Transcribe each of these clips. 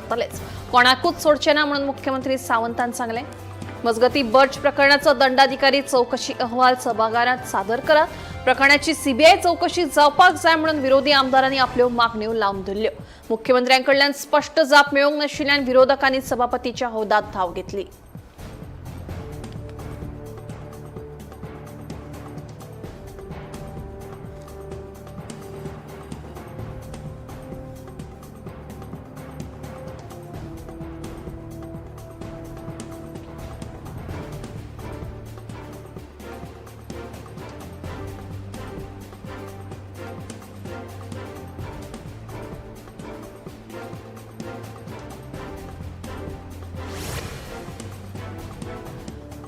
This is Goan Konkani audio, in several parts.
करतलेच, कोणाकूच सोडचे ना म्हणून मुख्यमंत्री सावंतान सांगलें। मजगती बर्च प्रकरणाचो दंडाधिकारी चौकशी अहवाल सभाघरात सादर करात, प्रकरणाची सीबीआय चौकशी जावपाक जाय म्हणून विरोधी आमदारांनी आपल्यो मागण्यो लावन धरल्यो। मुख्यमंत्र्यांकडल्यान स्पष्ट जाप मेळूंक नाशिल्ल्यान विरोधकांनी सभापतीच्या हौदात धाव घेतली।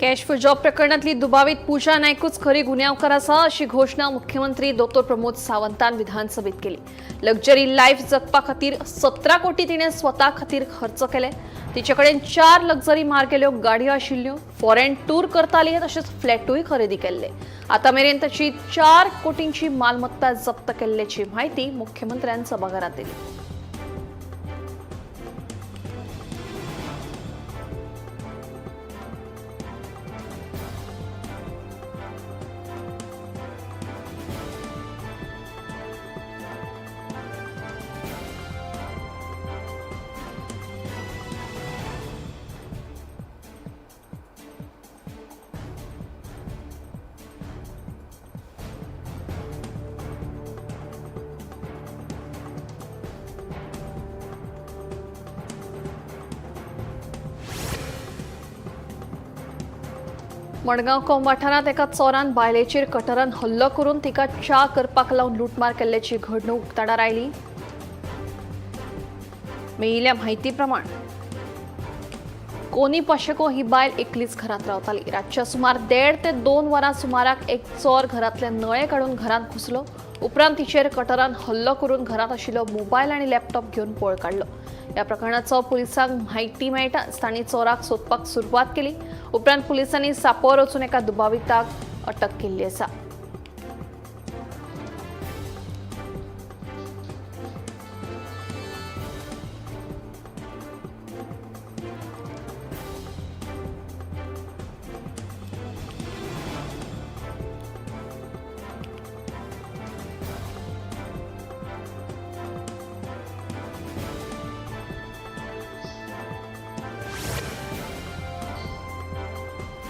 कॅश फॉर जॉब प्रकरणातली दुबावित पूजा नायकूच खरी गुन्यांवकार आसा अशी घोषणा मुख्यमंत्री दोतोर प्रमोद सावंतान विधानसभेत केली। लक्झरी लायफ जगपा खातीर 17 कोटी तिणें स्वता खातीर खर्च केले। तिचे कडेन 4 लक्झरी मार्गेल्यो गाडयो आशिल्ल्यो, फॉरेन टूर करताली तशेंच फ्लॅटूय खरेदी केल्ले। आतां मेरेन ताची 4 कोटींची मालमत्ता जप्त केल्ल्याची म्हायती मुख्यमंत्र्यान सभाघरात दिली। मडगांव कोंब वाठारांत एका चोरान बायलेचेर कटरान हल्लो करून तिका च्या करपाक लावन लुटमार केल्ल्याची घडणूक उक्ताडार आयली। मेळिल्ल्या म्हायती प्रमाण कोनी पाशेको ही बायल एकलीच घरांत रावताली। रातच्या सुमार 1.5 ते 2 वरां सुमाराक एक चोर घरांतले नळे काडून घरांत घुसलो। उपरांत तिचेर कटरान हल्लो करून घरांत आशिल्लो मोबायल आनी लॅपटॉप घेवन पळ काडलो। ह्या प्रकरणाचो पुलिसांक म्हायती मेळटाच तांणी चोराक सोदपाक सुरवात केली। उपरांत पुलिसांनी सापोर वचून एका दुबाविताक अटक केल्ली आसा।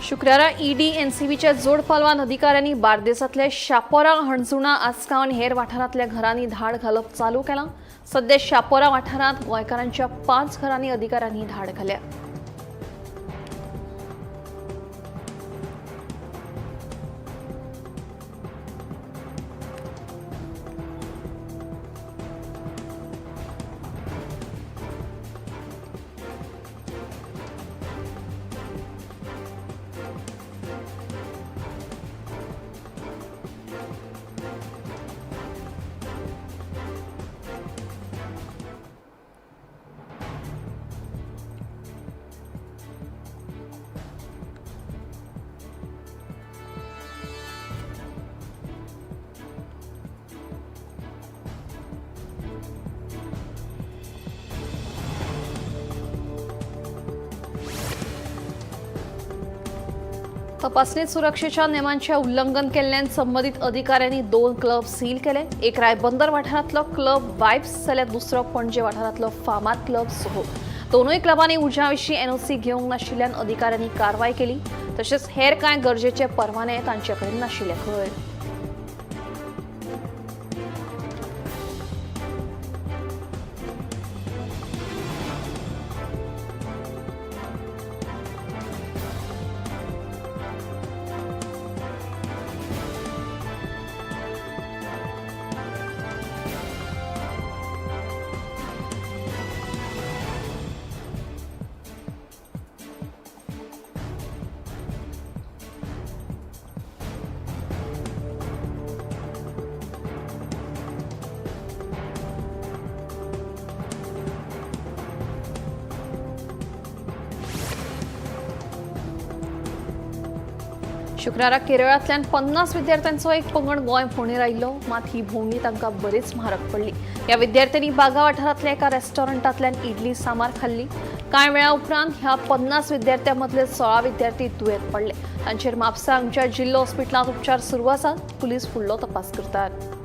शुक्रारा ईडी एनसीबीच्या जोडपालवान अधिकाऱ्यांनी बार्देसांतल्या शापोरा, हणजुणा, आसगांव आनी हेर वाठारांतल्या घरांनी धाड घालप चालू केलां। सध्या शापोरा वाठारांत गोंयकारांच्या 5 घरांनी अधिकाऱ्यांनी धाड घाल्या। तपासणीत सुरक्षेच्या नेमांचे उल्लंघन केल्ल्यान संबंधित अधिकाऱ्यांनी 2 क्लब सील केले। एक रायबंदर वाठारांतलो क्लब वायब्स जाल्यार दुसरो पणजे वाठारांतलो फामाद क्लब सोहो। दोनूय क्लबांनी उज्या विशीं एनओसी घेवंक नाशिल्ल्यान अधिकाऱ्यांनी कारवाय केली। तशेंच हेर कांय गरजेचे परवाने तांचे कडेन नाशिल्ले खंय। शुक्रारा केरळांतल्यान 50 विद्यार्थ्यांचो एक पंगड गोंय भोंवडेर आयिल्लो, मात ही भोंवडी तांकां बरीच म्हारग पडली। ह्या विद्यार्थ्यांनी बागा वाठारांतल्या एका रेस्टॉरंटांतल्यान इडली सांबार खाल्ली। कांय वेळा उपरांत ह्या 50 विद्यार्थ्यां मदले 16 विद्यार्थी दुयेंत पडले। तांचेर म्हापसा हांगच्या जिल्लो हॉस्पिटलांत उपचार सुरू आसात। पुलीस फुडलो तपास करतात।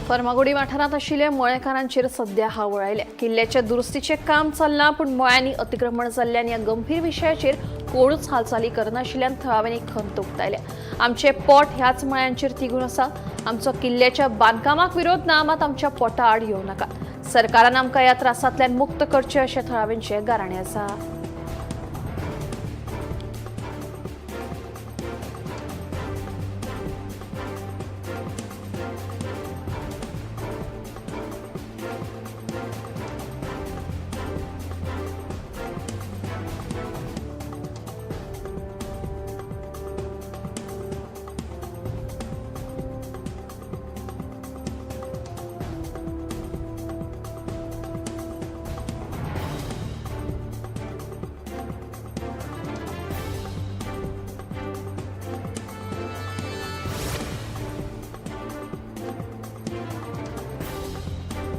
फर्मागुडी वाठारांत आशिल्ल्या मळेकारांचेर सध्या हावळ आयल्या। किल्ल्याच्या दुरुस्तीचें काम चल्लां, पूण मळ्यांनी अतिक्रमण जाल्ल्यान ह्या गंभीर विशयाचेर कोणूच हालचाली करनाशिल्ल्यान थळाव्यांनी खंत उक्तायल्या। आमचे पोट ह्याच मळ्यांचेर तिगून आसा। आमचो किल्ल्याच्या बांदकामाक विरोध ना, मात आमच्या पोटा आड येवं नाका। सरकारान आमकां ह्या त्रासांतल्यान मुक्त करचें अशें थळाव्यांचें गाराणें आसा।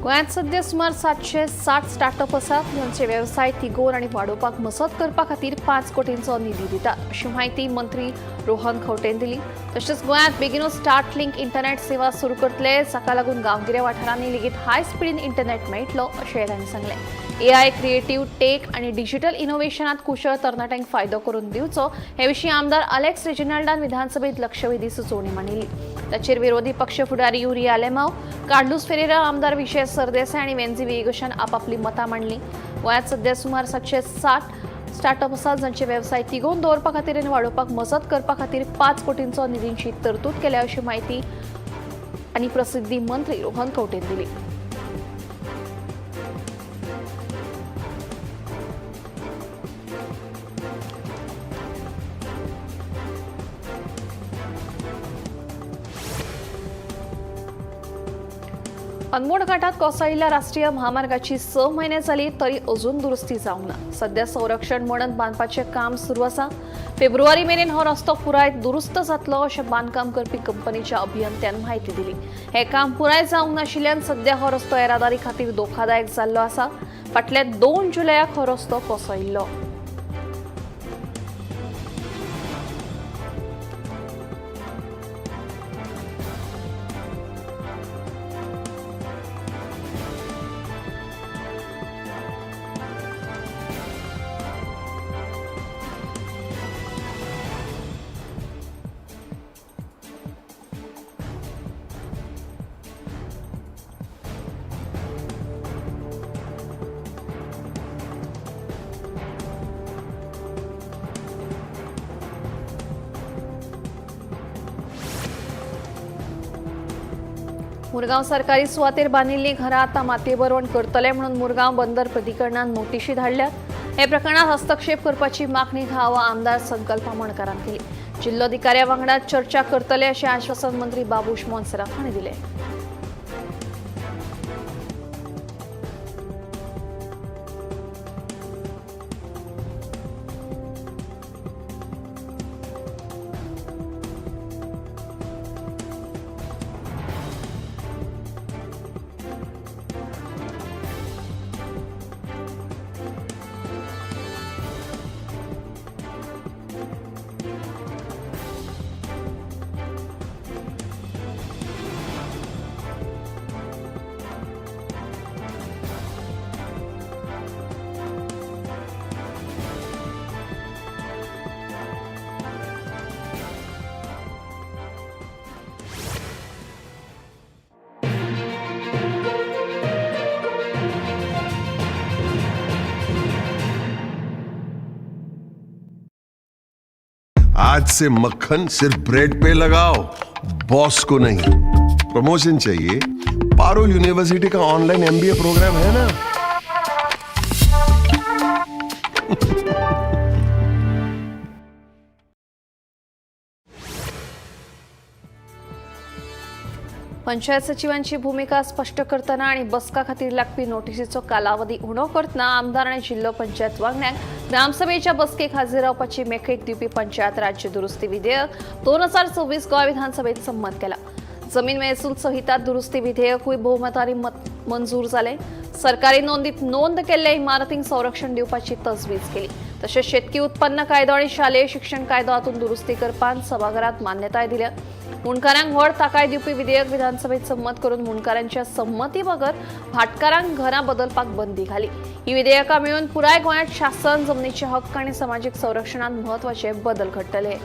गोंयांत सध्या सुमार 760 स्टार्टअप आसात। तांचे वेवसाय तिगोवन आनी वाडोवपाक मजत करपा खातीर 5 कोटींचो निधी दितात अशी म्हायती मंत्री रोहन खंवटेन दिली। तशेंच गोंयांत बेगीनूच स्टार्ट लिंक इंटरनेट सेवा सुरू करतले, जाका लागून गांवगिऱ्या वाठारांनी लेगीत हाय स्पिडीन इंटरनेट मेळटलो अशें तांणी सांगलें। एआय, क्रिएटीव टेक आनी डिजिटल इनोव्हेशनात कुशळ तरणाट्यांक फायदो करून दिवचो हे विशीं आमदार अलेक्स रेजिनाल्डान विधानसभेत लक्षवेधी सुचोवणी मांडिल्ली। ताचेर विरोधी पक्ष फुडारी युरी आलेमाव, कार्लुस फेरेरा, आमदार विजय सरदेसाय आनी वेन्झी व्हिएगशान आपापली मतां मांडली। गोंयांत सध्या सुमार 760 स्टार्टअप आसात, जांचे वेवसाय तिगोवन दवरपा खातीर आनी वाडोवपाक मजत करपा खातीर 5 कोटींचो निधींची तरतूद केल्या अशी म्हायती आनी प्रसिद्धी मंत्री रोहन खंवटेन दिली। अनमोड घाटात कोसळिल्ल्या राष्ट्रीय महामार्गाची 6 महिने जाली तरी अजून दुरुस्ती जावंक ना। सध्या संरक्षण म्हणत बांदपाचें काम सुरू आसा। फेब्रुवारी मेरेन हो रस्तो पुराय दुरुस्त जातलो अशें बांदकाम करपी कंपनीच्या अभियंत्यान म्हायती दिली। हें काम पुराय जावंक नाशिल्ल्यान सध्या हो रस्तो येरादारी खातीर धोकादायक जाल्लो आसा। फाटल्या 2 जुलयाक हो रस्तो कोसळिल्लो। मुरगांव सरकारी सुवातेर बांदिल्लीं घरां आतां मातये भरवण करतले म्हणून मुरगांव बंदर प्राधिकरणान नोटिशी धाडल्यात। हे प्रकरणात हस्तक्षेप करपाची मागणी थळावो आमदार संकल्प आमोणकारान केली। जिल्लोधिकाऱ्या वांगडा चर्चा करतले अशें आश्वासन मंत्री बाबूश मोन्सेरात हांणी दिलें। आज से मक्खन सिर्फ ब्रेड पे लगाओ, बॉस को नहीं। प्रमोशन चाहिए? पारुल यूनिवर्सिटी का ऑनलाइन एमबीए प्रोग्राम है ना। पंचायत सचिवांची भूमिका स्पष्ट करतना आणि बसका खातीर लागपी नोटिसीचो कालावधी उणो करतना आमदार आनी जिल्लो पंचायत वांगड्यांक ग्रामसभेच्या बसकेक हाजीर रावपाची मेकळीक दिवपी पंचायत राज्य दुरुस्ती विधेयक 2024 गोंय विधानसभेत संमत केला. जमीन महसूल संहिता दुरुस्ती विधेयकूय भोवमतांनी मंजूर जालें. सरकारी नोंदीत नोंद केल्ल्या इमारतींक संरक्षण दिवपाची तजवीज केली. तशेंच शेतकी उत्पन्न कायदो आनी शालेय शिक्षण कायदो हातूंत दुरुस्ती करपाक सभाघरात मान्यताय दिल्या. मुंडकारांक व्हड ताकाय दिवपी विधेयक विधानसभेत संमत करून मुंडकारांच्या संमती बगर भाटकारांक घरां बदलपाक बंदी घाली. ही विधेयकां मेळून पुराय गोंयांत शासन, जमनीचे हक्क आनी समाजीक संरक्षणांत म्हत्वाचे बदल घडटले.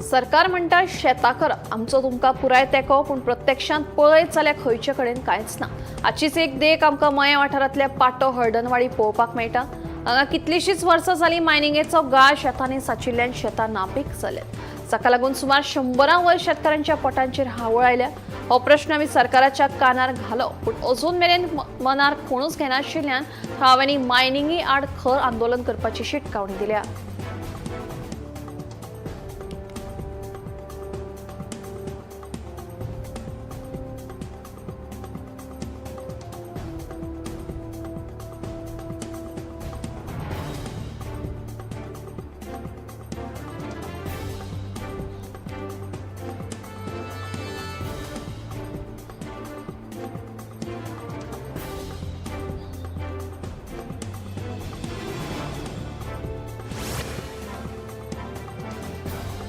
सरकार म्हणटा शेतां करात, आमचो तुमकां पुराय तेंको, पूण प्रत्यक्षांत पळयत जाल्यार खंयचे कडेन कांयच ना. हाचीच एक देख आमकां मयें वाठारांतल्या पाटो हळदनवाडी पळोवपाक मेळटा. हांगा कितलींशींच वर्सां जालीं मायनिंगेचो गाळ शेतांनी साचिल्ल्यान शेतां नापीक जाल्यात. जाका लागून सुमार 100 वयर शेतकारांच्या पोटांचेर हावळ आयल्या. हो प्रश्न आमी सरकाराच्या कानार घालो, पूण अजून मेरेन मनार कोणूच घेनाशिल्ल्यान थळाव्यांनी मायनिंगी आड खर आंदोलन करपाची शिटकावणी दिल्या.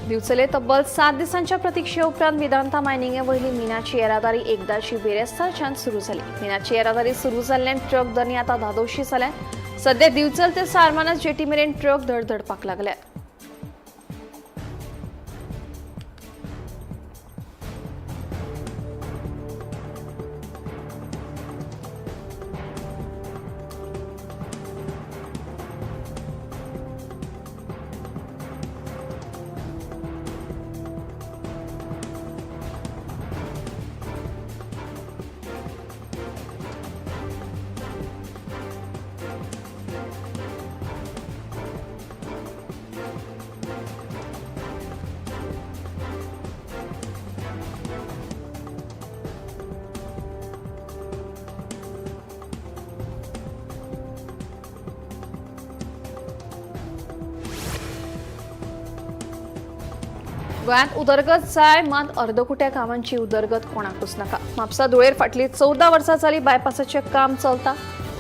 दिवचले तब्बल 7 दिसांच्या प्रतीक्षे उपरांत वेदांता मायनिंगे वयली मिनाची येरादारी एकदाची बिरेस्तारच्यान सुरू जाली. मिनाची येरादारी सुरू जाल्ल्यान ट्रक दनी आतां धादोशी जाल्यात. सध्या दिवचल ते सारमानस जेटी मेरेन ट्रक धडधडपाक लागल्यात. गोंयांत उदरगत जाय, मात अर्दकुट्या कामांची उदरगत कोणाकूच नाका. म्हापसा धुळेर फाटलीं 14 वर्सां जाली बायपासाचें काम चलता.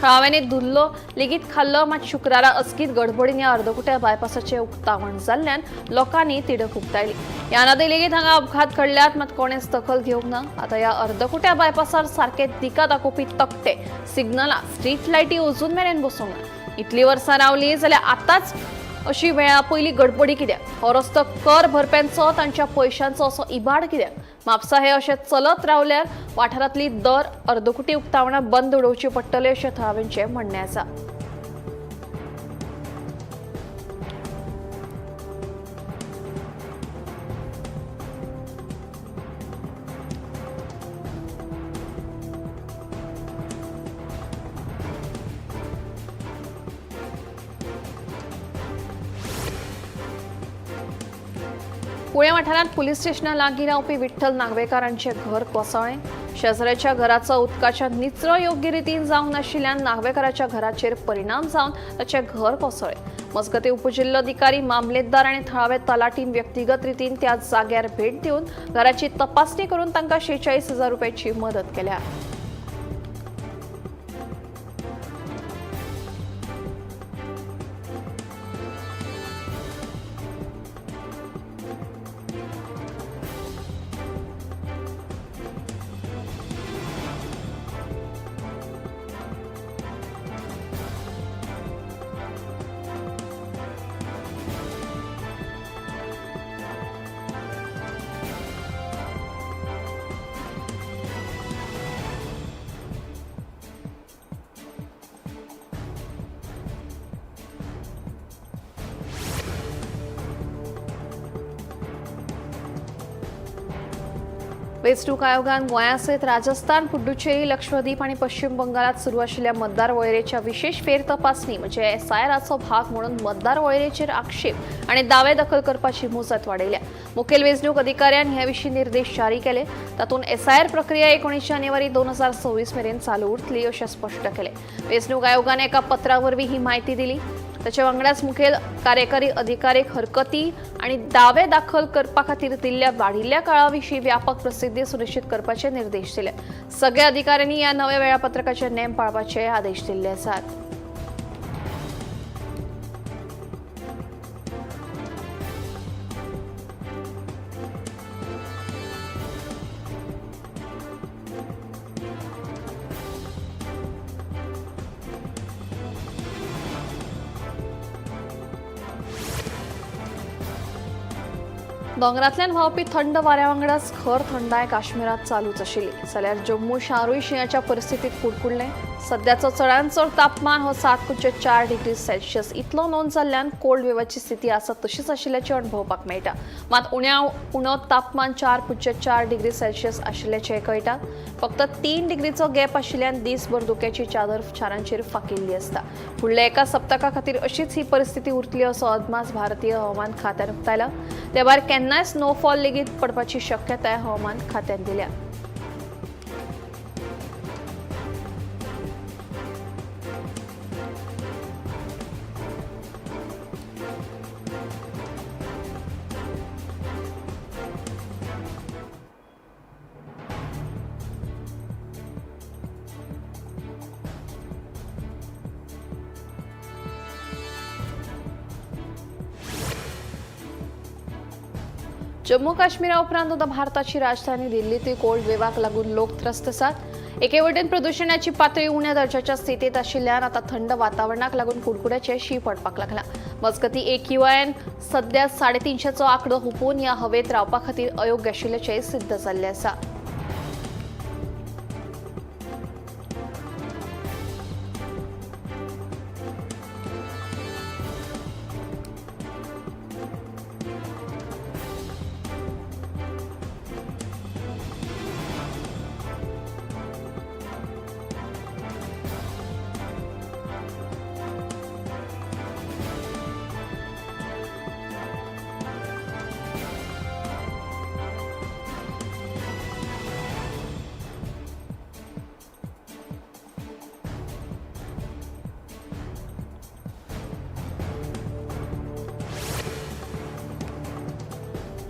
थळाव्यांनी धुल्लो लेगीत खाल्लो, मात शुक्रारा अचकीत गडबडीन ह्या अर्दकुट्या बायपासाचें उक्तावण जाल्ल्यान लोकांनी तिडक उक्तायली. ह्या आदीं लेगीत हांगा अपघात घडल्यात, मात कोणेच दखल घेवंक ना. आतां ह्या अर्दकुट्या बायपासार सारके दिका दाखोवपी तकटे, सिग्नलां, स्ट्रीट लायटी अजून मेरेन बसोवंक ना. इतलीं वर्सां रावलीं जाल्यार आतांच अशी वेळा पयली गडबडी कित्याक? हो रस्तो कर भरप्यांचो, तांच्या पयशांचो असो इबाड कित्याक? म्हापसा हे अशें चलत रावल्यार वाठारांतली दर अर्दकुटी उक्तावणां बंद उडोवची पडटली अशें थळाव्यांचें म्हणणें आसा. पुणे वाठारांत पुलीस स्टेशना लागीं रावपी विठ्ठल नागवेकार हांचें घर कोसळ्ळें. शेजाऱ्याच्या घराचो उदकाच्या निचरो योग्य रितीन जावंक नाशिल्ल्यान नागवेकाराच्या घराचेर परिणाम जावन ताचें घर कोसळ्ळें. मजगतीं उपजिल्लोधिकारी, मामलेतदार आनी थळावे तलाटीन व्यक्तिगत रितीन त्या जाग्यार भेट दिवन घराची तपासणी करून तांकां 46,000 रुपयाची मदत केल्या. वेंचणूक आयोगान गोंया सयत राजस्थान, पुडुचेरी, लक्षद्वीप आनी पश्चिम बंगालात सुरू आशिल्ल्या मतदार वळेरेच्या विशेष फेरतपासणी म्हणजे एसआयआराचो भाग म्हणून मतदार वळेरेचेर आक्षेप आनी दावे दखल करपाची मुजत वाडयल्या. मुखेल वेंचणूक अधिकाऱ्यान हे विशीं निर्देश जारी केले. तातूंत एसआयआर प्रक्रिया 19 जानेवारी 2026 मेरेन चालू उरतली अशें स्पश्ट केलें. वेंचणूक आयोगान एका पत्रा वरवीं ही म्हायती दिली. ताचे वांगडाच मुखेल कार्यकारी अधिकारीक हरकती आनी दावे दाखल करपा खातीर दिल्ल्या वाडिल्ल्या काळा विशीं व्यापक प्रसिद्धी सुनिश्चित करपाचे निर्देश दिले. सगळ्या अधिकाऱ्यांनी ह्या नव्या वेळापत्रकाचे नेम पाळपाचे आदेश दिल्ले आसात. दोंगरांतल्यान व्हांवपी थंड वाऱ्या वांगडाच खर थंडाय काश्मीरांत चालूच आशिल्ली. जाल्यार जम्मू शारूय शिंयाच्या परिस्थितीत कुडकुडलें. सद्याचो चडांत चड तापमान हो 7.4 डिग्री सेल्सियस इतलो नोंद जाल्ल्यान कोल्ड वेवाची स्थिती आसा तशीच आशिल्ल्याचें अणभवपाक मेळटा. मात उण्या उणो तापमान 4.4 डिग्री सेल्सियस आशिल्ल्याचें कळटा. फक्त 3 डिग्रीचो गॅप आशिल्ल्यान दीसभर धुक्याची चादर शारांचेर फाकिल्ली आसता. फुडल्या एका सप्तका खातीर अशीच ही परिस्थिती उरतली असो अदमास भारतीय हवामान खात्यान उक्तायला. ते भायर केन्नाय स्नोफॉल लेगीत पडपाची शक्यताय हवामान खात्यान दिल्या. जम्मू काश्मीरा उपरांत आतां भारताची राजधानी दिल्लींतूय कोल्ड वेवाक लागून लोक त्रस्त आसात. एके वटेन प्रदुशणाची पातळी उण्या दर्जाच्या स्थितींत आशिल्ल्यान आतां थंड वातावरणाक लागून कुडकुड्याचें शीं पडपाक लागलां. मजगतीं AQIन सध्या 350चो आंकडो हुपून ह्या हवेंत रावपा खातीर अयोग्य आशिल्ल्याचें सिद्ध जाल्लें आसा.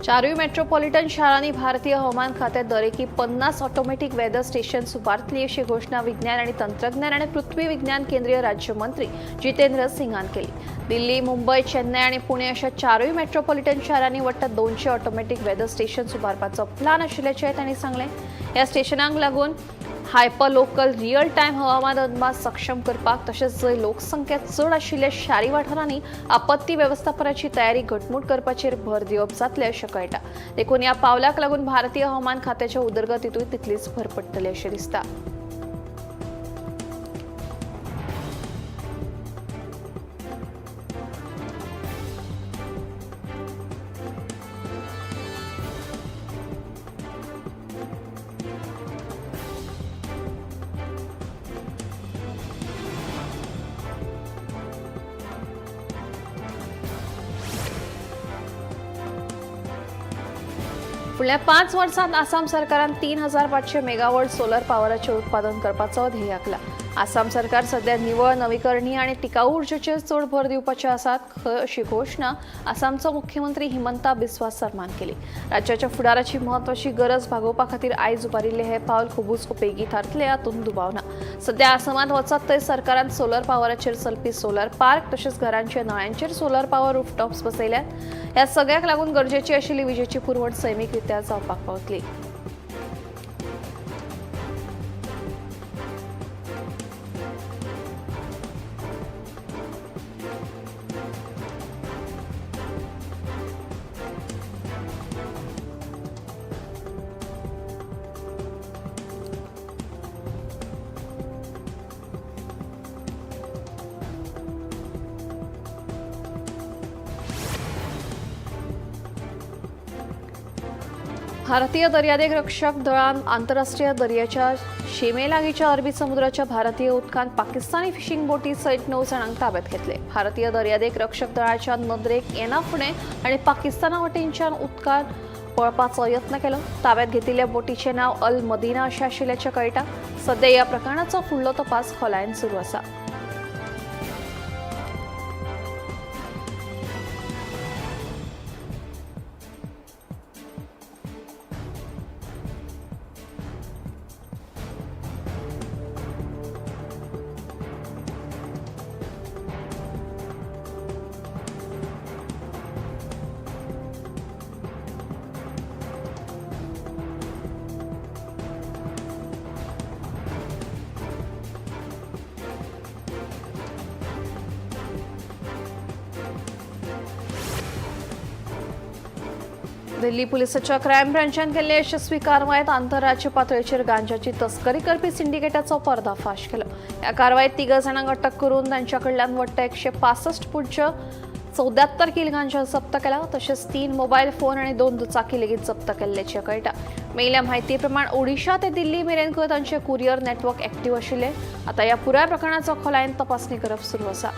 चारूय मेट्रोपॉलिटन शारांनी भारतीय हवामान खात्यात दरेकी 50 ऑटोमॅटिक वेदर स्टेशन उबारतली अशी घोशणा विज्ञान आणि तंत्रज्ञान आणि पृथ्वी विज्ञान केंद्रीय राज्यमंत्री जितेंद्र सिंगान केली. दिल्ली, मुंबई, चेन्नई आणि पुणे अशा चारूय मेट्रोपॉलिटन शारांनी वट्ट 200 ऑटोमॅटिक वेदर स्टेशन उबारपाचो प्लान आशिल्ल्याचें तांणी सांगलें. ह्या स्टेशनांक लागून हायपर लोकल रियल टायम हवामान अदमास सक्षम करपाक तशेंच जंय लोकसंख्या चड आशिल्ल्या शारी वाठारांनी आपत्ती वेवस्थापनाची तयारी घटमूट करपाचेर भर दिवप जातलें अशें कळटा. देखून ह्या पावलाक लागून भारतीय हवामान खात्याच्या उदरगतीतूय तितलीच भर पडटली अशें दिसता. फुडल्या 5 वर्सांत आसाम सरकारान 3500 मेगावॉट सोलर पावराचें उत्पादन करपाचो ध्येय आंखला. आसाम सरकार सध्या निवळ, नवीकरणीय आनी टिकाऊ उर्जेचेर चड भर दिवपाचे आसात अशी घोशणा आसामचो मुख्यमंत्री हिमंता बिस्वा सर्मान केली. राज्याच्या फुडाराची म्हत्वाची गरज भागोवपा खातीर आयज उबारिल्ले हे पावल खुबूच उपेगी थारतले हातूंत दुबाव ना. सध्या आसामांत वचत थंय सरकारान सोलर पावराचेर चलपी सोलर पार्क तशेंच घरांच्या नळ्यांचेर सोलर पावर रुफटॉप्स बसयल्यात. ह्या सगळ्याक लागून गरजेची आशिल्ली विजेची पुरवण सैमीक रित्या जावपाक पावतली. भारतीय दर्यादेग रक्षक दळान आंतरराष्ट्रीय दर्याच्या शिमेलागीच्या अरबी समुद्राच्या भारतीय उदकांत पाकिस्तानी फिशिंग बोटी सयत 9 जाणांक ताब्यात घेतले. भारतीय दर्यादेग रक्षक दळाच्या नदरेक येना फुडें आनी पाकिस्ताना वटेनच्यान उदकांत पळपाचो यत्न केलो. ताब्यात घेतिल्ल्या बोटीचें नांव अल मदिना अशें आशिल्ल्याचें कळटा. सध्या ह्या प्रकरणाचो फुडलो तपास खोलायेन सुरू आसा. दिल्ली पुलिसाच्या क्रायम ब्रांचान केल्ले यशस्वी कारवायेत आंतरराज्य पातळेचेर गांजाची तस्करी करपी सिंडिकेटाचो पर्दाफाश केलो. ह्या कारवायेत 3 जाणांक अटक करून तांच्या कडल्यान वट्ट 165.74 कील गांजा जप्त केला. तशेंच 3 मोबायल फोन आनी 2 दुचाकी लेगीत जप्त केल्ल्याचें कळटा. मेळिल्ल्या म्हायती प्रमाण ओडिशा ते दिल्ली मेरेन खंय तांचे कुरियर नेटवर्क एक्टिव्ह आशिल्ले. आतां ह्या पुराय प्रकरणाचो खोलायेन तपासणी करप सुरू आसा.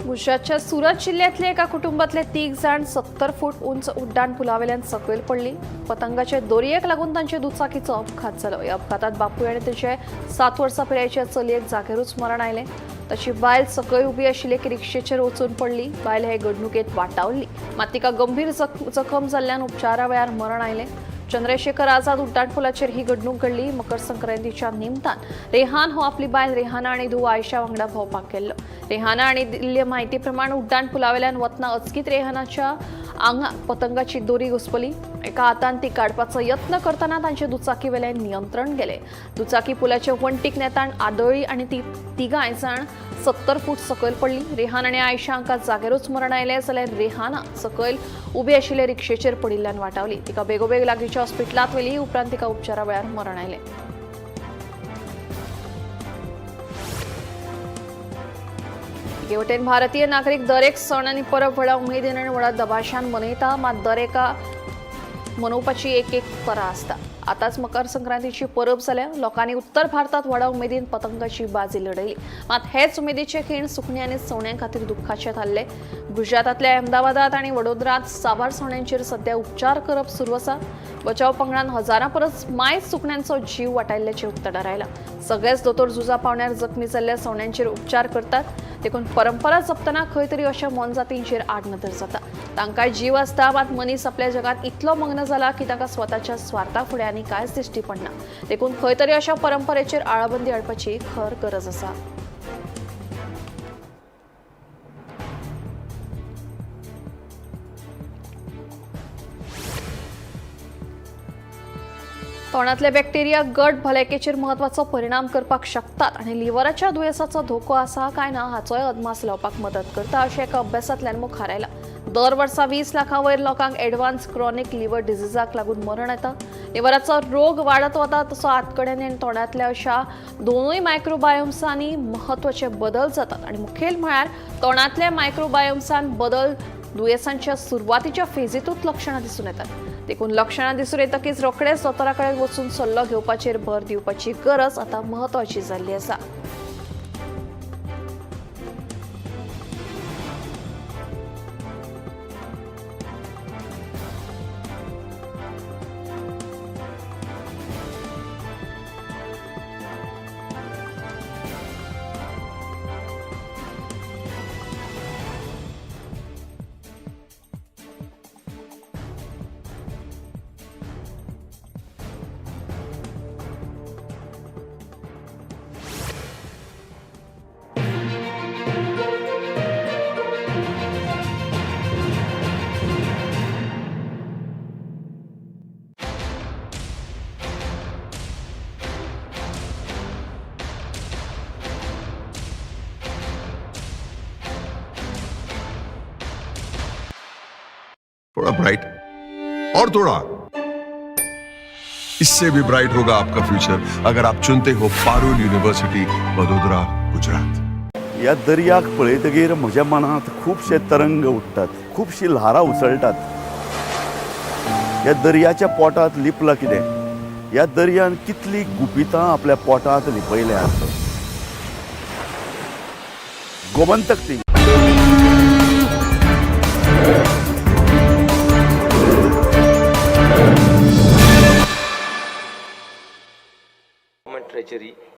गुजरातच्या सुरत जिल्ह्यातल्या एका कुटुंबातले 3 जाण 70 फूट उंच उड्डाण पुलावेल्यान सकयल पडली. पतंगाचे दोरयेक लागून तांचे दुचाकीचो अपघात जालो. ह्या अपघातात बापूय आनी ताचे 7 वर्सां पिरायेच्या चलयेक जागेरूच मरण आयलें. ताची बायल सकयल उबी आशिल्ली एके रिक्षेचेर वचून पडली. बायल हे घडणुकेंत वाटावली, मात तिका गंभीर जखम जाल्ल्यान उपचारा वेळार मरण आयलें. चंद्रशेखर आझाद उड्डाण पुलाचेर ही घडणूक घडली. मकर संक्रांतीच्या निमतान रेहान हो आपली बायल रेहाना आनी धूव आयशा वांगडा भोंवपाक गेल्लो. रेहाना आनी दिल्ले म्हायती प्रमाण उड्डाण पुलावेल्यान वतना अचकीत रेहानाच्या आंगाक पतंगाची दोरी घुसपली. एका हातान ती काडपाचो यत्न करतना तांचे दुचाकी वेल्यान नियंत्रण गेले. दुचाकी पुलाचे वण्टीक नेतान आदळ्ळी आनी ती तिगांय जाण 70 फूट सकयल पडली. रेहान आनी आयशा हांकां जागेरूच मरण आयलें, जाल्यार रेहाना सकयल उबी आशिल्ले रिक्षेचेर पडिल्ल्यान वाटावली. तिका बेगोबेग लागींच्या हॉस्पिटलांत व्हेली. उपरांत तिका उपचारा वेळार मरण आयलें. एके वटेन भारतीय नागरीक दरेक सण आनी परब व्हडा उमेदीन आनी व्हडा दबाशान मनयता, मात दरेका मनोवपाची एक एक तरा आसता. आतांच मकर संक्रांतीची परब जाल्या. लोकांनी उत्तर भारतात व्हडा उमेदीन पतंगाची बाजी लढयली, मात हेच उमेदीचे खीण सुकणी आनी सवण्यां खातीर दुख्खाचे थारले. गुजरातांतल्या अहमदाबादात आनी वडोदरात साबार सवण्यांचेर सध्या उपचार करप सुरू आसा. बचाव पंगडान हजारां परस मायज सुकण्यांचो जीव वाटायल्ल्याचें उक्ताडार आयलां. सगळेच दोतोर झुजा पावण्यार जखमी जाल्ल्या सवण्यांचेर उपचार करतात. देखून परंपरा जपतना खंय तरी अशा मोनजातींचेर आडनदर जाता. तांकां जीव आसता, मात मनीस आपल्या जगात इतलो मग्न जाला की ताका स्वताच्या स्वार्था फुडें आनी कांयच दिश्टी पडना. देखून खंय तरी अशा परंपरेचेर आळाबंदी हाडपाची खर गरज आसा. तोंडातले बॅक्टेरिया गट भलायकेचेर म्हत्वाचो परिणाम करपाक शकतात आनी लिव्हराच्या दुयेंसाचो धोको आसा काय ना हाचोय अदमास लावपाक मदत करता अशें एका अभ्यासांतल्यान मुखार आयलां. दर वर्सा 20 लाखां वयर लोकांक एडवान्स क्रॉनिक लिव्हर डिजीजाक लागून मरण येता. लिव्हराचो रोग वाडत वता तसो आतकड्यांनी आनी तोंडांतल्या अशा दोनूय मायक्रोबायोम्सांनी म्हत्वाचे बदल जातात आनी मुखेल म्हळ्यार तोंडांतल्या मायक्रोबायोम्सान बदल दुयेंसांच्या सुरवातीच्या फेजीतूच लक्षणां दिसून येतात. देखून लक्षणां दिसून येतकीच रोखडेच दोतोरा कडेन वचून सल्लो घेवपाचेर भर दिवपाची गरज आतां म्हत्वाची जाल्ली आसा. थोड़ा ब्राइट, और थोड़ा इससे भी ब्राइट होगा आपका फ्यूचर अगर आप चुनते हो पारुल यूनिवर्सिटी, वडोदरा, गुजरात। ह्या दर्याक पळयतगीर म्हज्या मनांत खुबशे तरंग उठ्ठात, खुबशीं ल्हारां उसळटात। ह्या दर्याच्या पोटांत लिपलां कितें? ह्या दर्यान कितलीं गुपितां आपल्या पोटांत लिपयल्यांत। गोमंतक ती Government Treasury